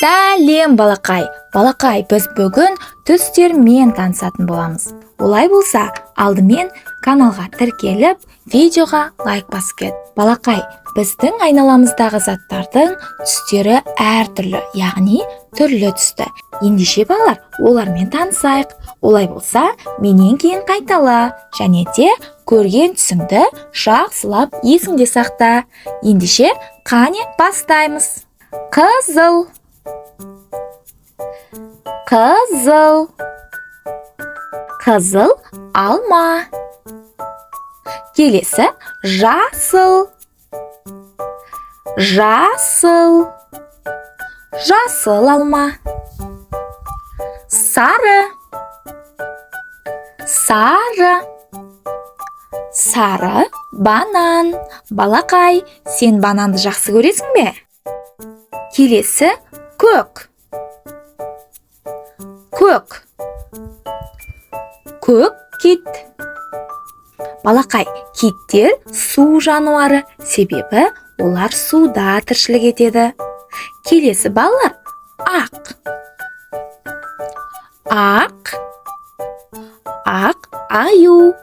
Сәлем, балақай! Балақай, біз бүгін түстермен танысатын боламыз. Олай болса, алдымен каналға тіркеліп, видеоға лайк басып кет. Балақай, біздің айналамыздағы заттардың түстері әртүрлі, яғни түрлі түсті. Ендеше, балалар, олармен танысайық. Олай болса, менен кейін қайтала және де көрген түсіңді жақсылап есіңде сақта. Ендеше, қане, бастаймыз. Қызыл, қызыл, қызыл алма. Келесі жасыл, жасыл, жасыл алма. Сары, сары, сары банан. Балақай, сен бананды жақсы көресің бе? Келесі көк, көк, көк кит. Балақай, киттер су жануары, себебі олар суда тіршілік етеді. Келесі, балалар, ақ, ақ, ақ аю.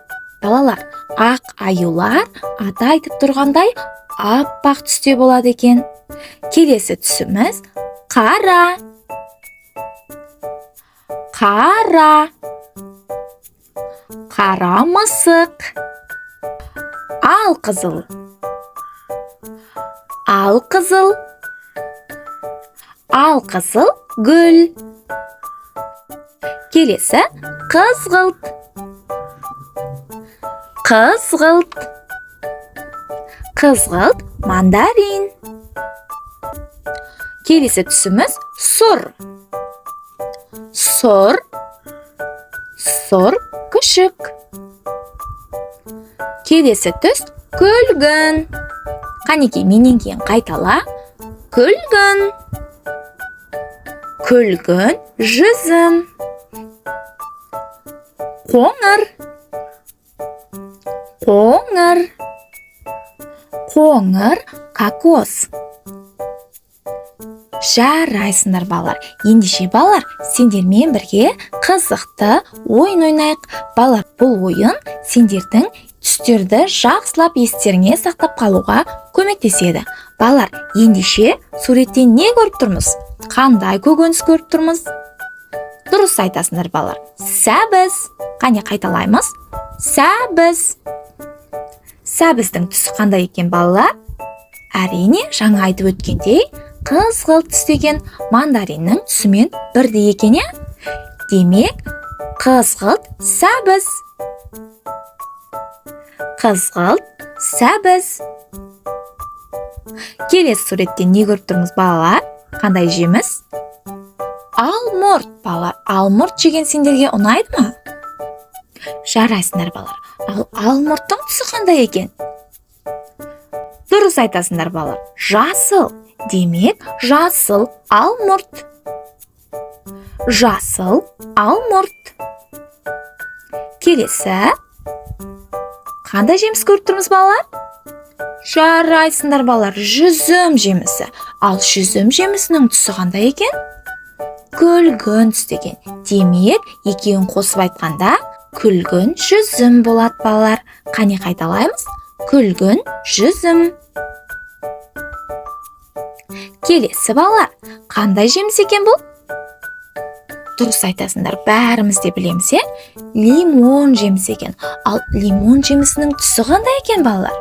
Балалар, ақ аюлар аты айтып тұрғандай аппақ түсте болады екен. Келесі түсіміз қара, қара, қара мысық. Ал қызыл, ал қызыл, ал қызыл гүл. Келесі қызғылт, қызғылт, қызғылт мандарин. Келесі түсіміз сұр, сұр, сұр күшік. Келесі түс күлгін. Қанекей, менен кейін қайтала. Күлгін, күлгін жүзім. Қоңыр, қоңыр, қоңыр кокос. Жарайсыңдар, балалар! Ендеше, балалар, сендермен бірге қызықты ойын ойнайық. Балалар, бұл ойын сендердің түстерді жақсылап естеріңе сақтап қалуға көмектеседі. Балалар, ендеше, суреттен не көріп тұрмыз? Қандай көкөніс көріп тұрмыз? Дұрыс айтасыңдар, балалар, сәбіз. Қане, қайталаймыз: сәбіз. Сәбіздің түсі қандай екен, балалар? Әрине, жаңа айтып өткендей, қызғылт түсті екен. Мандариннің түсімен бірдей екен, иә? Демек, қызғылт сәбіз, қызғылт сәбіз. Келесі суретте не көріп тұрмыз, балалар? Қандай жеміс? Алмұрт. Балалар, алмұрт жеген сендерге ұнайды ма? Жарайсыңдар, балалар! Ал алмұрттың түсі қандай екен? Дұрыс айтасыңдар, балалар, жасыл. Демек, жасыл алмұрт, жасыл алмұрт. Келесі қандай жеміс көріп тұрмыз, балалар? Жарайсыңдар, балалар, жүзім жемісі. Ал жүзім жемісінің түсі қандай екен? Күлгін түсті екен. Демек, екеуін қосып айтқанда, күлгін жүзім болады. Балалар, қане, қайталаймыз: күлгін жүзім. Келесі, балалар, қандай жеміс екен бұл? Дұрыс айтасыңдар, бәріміз де білеміз, иә, лимон жемісі екен. Ал лимон жемісінің түсі қандай екен, балалар?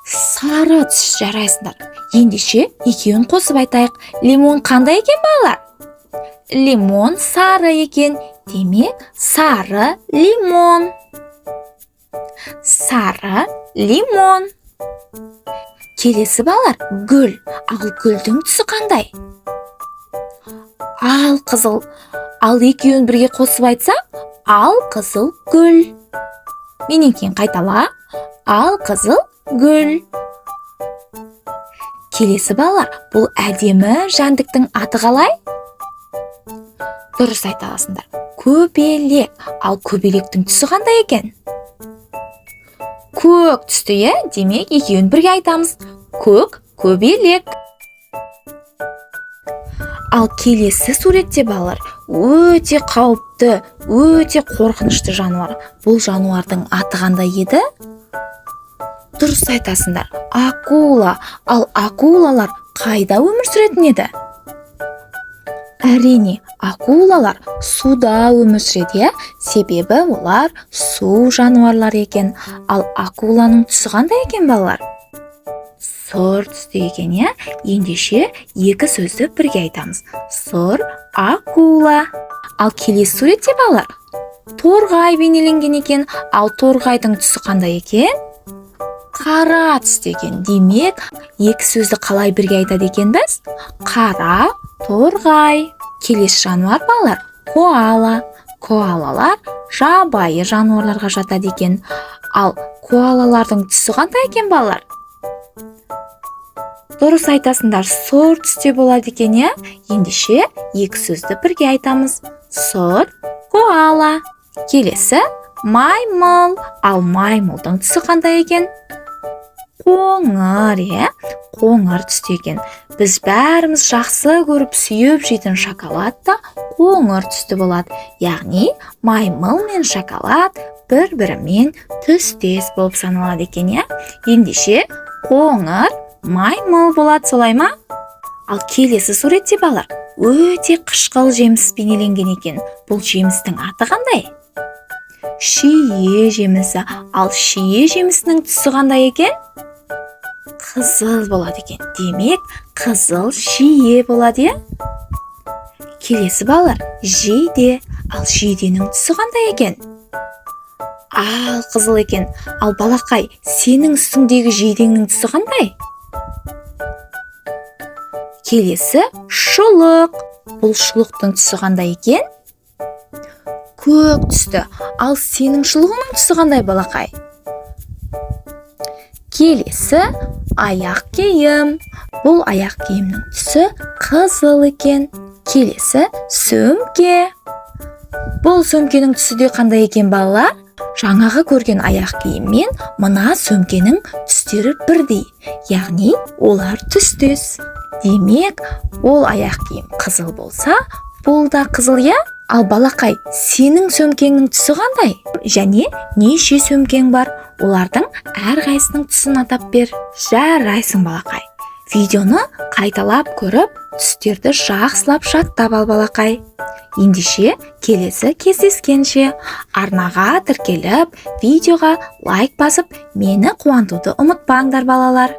Сары түс. Жарайсыңдар! Ендеше, екеуін қосып айтайық. Лимон қандай екен, балалар? Лимон сары екен. Демек, сары лимон, сары лимон. Келесі, балалар, гүл. Ал гүлдің түсі қандай? Ал қызыл. Ал екеуін бірге қосып айтсақ, ал қызыл гүл. Менен кейін қайтала: ал қызыл гүл. Келесі, балалар, бұл әдемі жәндіктің аты қалай? Дұрыс айта аласыңдар, көбелек. Ал көбелектің түсі қандай екен? Көк түсті, иә? Демек, екеуін бірге айтамыз: көк көбелек. Ал келесі суретте, балалар, өте қауіпті, өте қорқынышты жануар. Бұл жануардың аты қандай еді? Дұрыс айтасыңдар, акула. Ал акулалар қайда өмір сүретін еді? Әрине, акулалар суда өмір сүреді, иә, себебі олар су жануарлары екен. Ал акуланың түсі қандай екен, балалар? Сұр түсті екен, иә. Ендеше, екі сөзді бірге айтамыз: сұр акула. Ал келесі суретте, балалар, торғай бейнеленген екен. Ал торғайдың түсі қандай екен? Қара түсті екен. Демек, екі сөзді қалай бірге айтады екенбіз? Қара торғай. Келесі жануар, балалар, коала. Коалалар жабайы жануарларға жатады екен. Ал коалалардың түсі қандай екен, балалар? Дұрыс айтасыңдар, сұр түсте болады екен, иә. Ендеше, екі сөзді бірге айтамыз: сұр коала. Келесі маймыл. Ал маймылдың түсі қандай екен? Қоңыр, иә, қоңыр түсті екен. Біз бәріміз жақсы көріп, сүйіп жейтін шоколад та қоңыр түсті болады, яғни маймыл мен шоколад бір бірімен түстес болып саналады екен, иә. Ендеше, қоңыр маймыл болады, солай ма? Ал келесі суретте, балалар, өте қышқыл жеміс бейнеленген екен. Бұл жемістің аты қандай? Шие жемісі. Ал шие жемісінің түсі қандай екен? Қызыл болады екен. Демек, қызыл шие болады, иә. Келесі, балалар, жиде. Ал жиденің түсі қандай екен? Ал қызыл екен. Ал, балақай, сенің үстіңдегі жидеңнің түсі қандай? Келесі шұлық. Бұл шұлықтың түсі қандай екен? Көк түсті. Ал сенің шұлығыңның түсі қандай, балақай? Келесі аяқ киім. Бұл аяқ киімнің түсі қызыл екен. Келесі сөмке. Бұл сөмкенің түсі де қандай екен, балалар? Жаңағы көрген аяқ киім мен мына сөмкенің түстері бірдей, яғни олар түстес. Демек, ол аяқ киім қызыл болса, бұл да қызыл, иә. Ал, балақай, сенің сөмкеңнің түсі қандай және неше сөмкең бар? Олардың әрқайсысының түсін атап бер. Жарайсың, балақай. Видеоны қайталап көріп, түстерді жақсылап жаттап ал, балақай. Ендеше, келесі кездескенше! Арнаға тіркеліп, видеоға лайк басып, мені қуантуды ұмытпаңдар, балалар.